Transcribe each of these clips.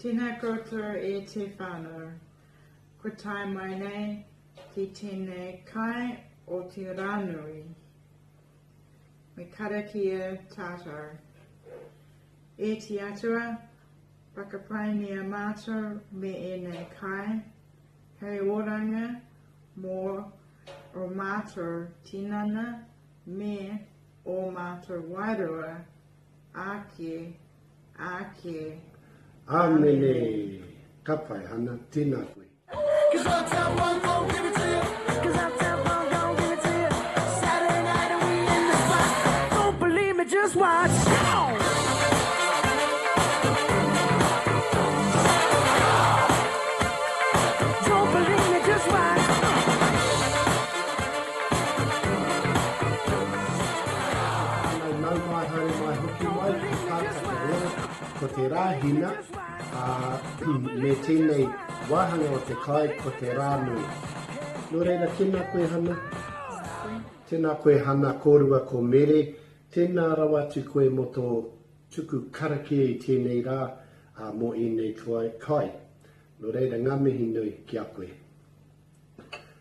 Tēnā koutou e te whānau. Kua tae mai nei ki tēnei kai o te rā nui. Me karakia tātou. E te Atua, whakapaingia mātou me ēnei kai, hei oranga mō ō mātou tinana me ō mātou wairua ake, ake. Āmene! Ka pai, Hana, tēnā koe. Whānau nau mai, haere mai, hoki mai, ko Tātaka Reo, ko te Rāhina, ā, me tēnei wāhanga o te kai, ko te Rānui. Nō reira, tēnā koe Hana. Tēnā koe Hana, kōrua ko Mere, tēnā rawa atu koe mō tō tuku karakia i tēnei rā, ā, mō ēnei kai. Nō reira, ngā mihi nui ki a koe.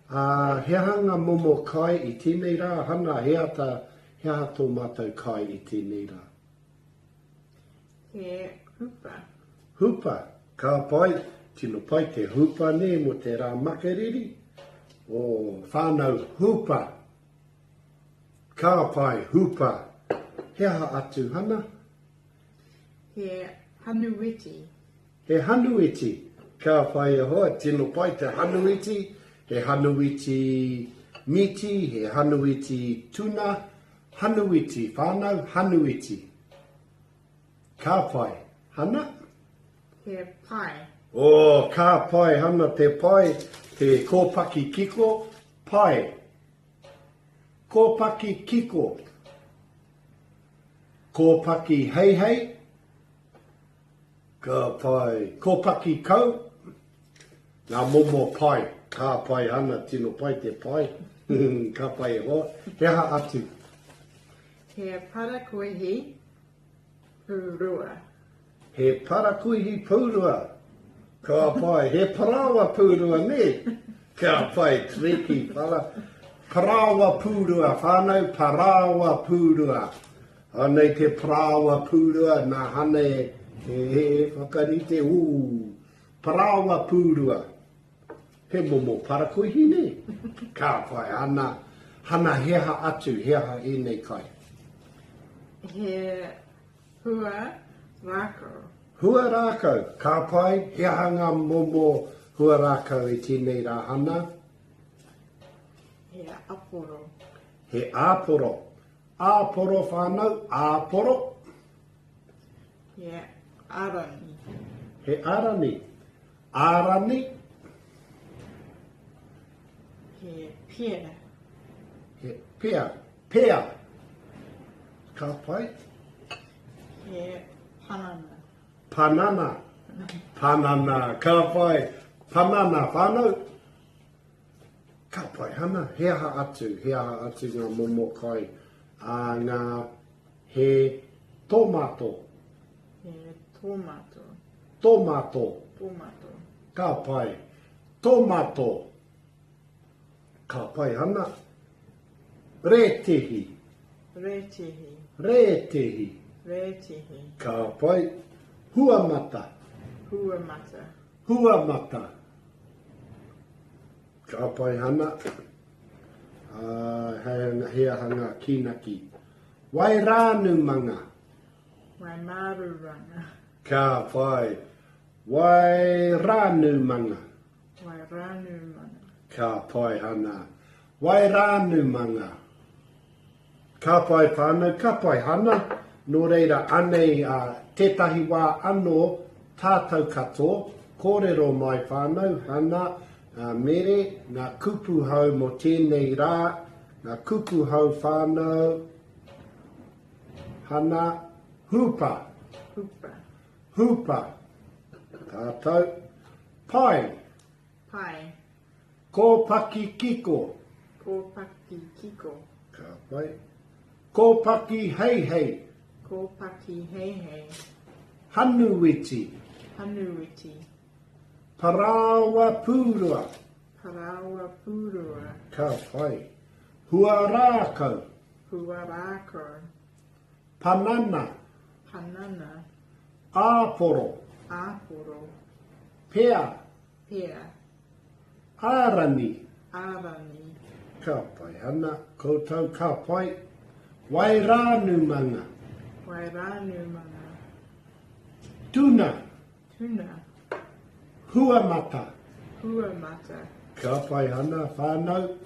Ā, he aha ngā momo kai i tēnei rā? Hana, he aha tā, he aha tō mātou kai i tēnei rā? He hupa. Hupa, ka pai, tino pai te hupa nē mō te rā makariri. Ō, whānau hupa. Ka pai, hupa. He aha atu, Hana? He hanuwiti. He hanuiti, ka whai e hoa, tino pai te hanuiti, he hanuiti mīti, he hanuiti tuna, hanuiti whānau, hanuiti. Ka pai, Hana? He pai. Oh, ka pai, Hana, te pai, te kōpaki kiko, pai. Kōpaki kiko. Kōpaki heihei. Ka pai. Kōpaki kau. Ngā momo pai. Ka pai hana, tino pai te pai. Ka pai e hoa. He aha atu? He parakuihi pūrua. He parakuihi pūrua. Ka pai. He parāoa pūrua, nē? Ka pai, triki, para. Parāoa pūrua, whānau, parāoa pūrua. Anei te parāoa pūrua, nā Hana e, e, e whakarite, ū, parāoa pūrua. He momo parakuihi, nē? Ka pai, ana, Hana he aha atu, he aha ēnei kai? He hua rākau. Hua rākau, ka pai, he aha ngā momo hua rākau i tēnei rā, Hana? He āporo. He āporo. Āporo whānau, āporo. He ārani. He ārani. Ārani. He pia. He pia. Pea. Ka pai. He panana. Panana. Panana. Ka pai. Panana whānau. Ka pai hana, he aha atu, he aha atu ngā momo kai a ngā, he tōmato. He tōmato. Tōmato. Tōmato. Ka pai. Tōmato. Ka pai hana. Rētihi. Rētihi. Rētihi. Rētihi. Ka pai. Huamata. Huamata. Huamata. Ka pai hana. Ā, he aha ngā kīnaki? Wairānumanga. Waimāruranga. Ka pai. Wairānumanga. Wairānumanga. Ka pai hana. Wairānumanga. Ka pai whānau, ka pai Hana, nō reira anei a tētahi wā anō tātou katoa, kōrero mai whānau, Hana, a Mere, ngā kupu hou mō tēnei rā, ngā kupu hou whānau, Hana, hūpa. Hūpa. Hūpa. Tātou, pai. Pai. Kōpaki kiko. Kōpaki kiko. Ka pai. Kōpaki heihei. Kōpaki heihei. Hanuiti. Panuiti. Parāoa pūrua. Parāoa pūrua. Ka pai. Huarākau. Huarākau. Panana. Panana. Āporo. Āporo. Pea. Pea. Ārani. Ārani. Ka pai ana koutou, ka pai. Wairānumanga. Wairānumanga. Tuna. Tuna. Huamata. Huamata. Ka pai ana whānau.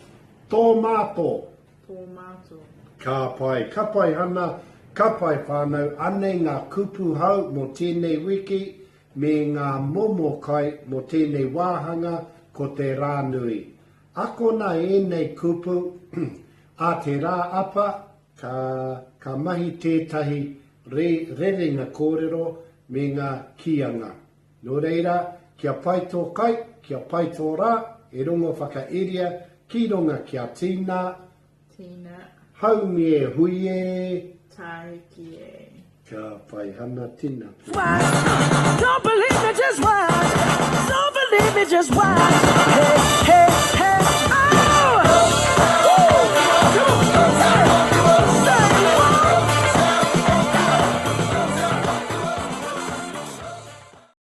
Tōmāto. Tōmāto. Ka pai, ka pai ana, ka pai whānau, anei ngā kupu hou mō tēnei wiki me ngā momo kai mō tēnei wāhanga ko te rā nui. Akona ēnei kupu, ā te rā apa ka, ka mahi tētahi re, rerenga kōrero me ngā kīanga. Nō reira, kia pai tō kai, kia pai tō rā, e rongo whakairia ki runga kia tīna, Tīna. Haumi e hui e. Tāiki e. Ka pai hana tina.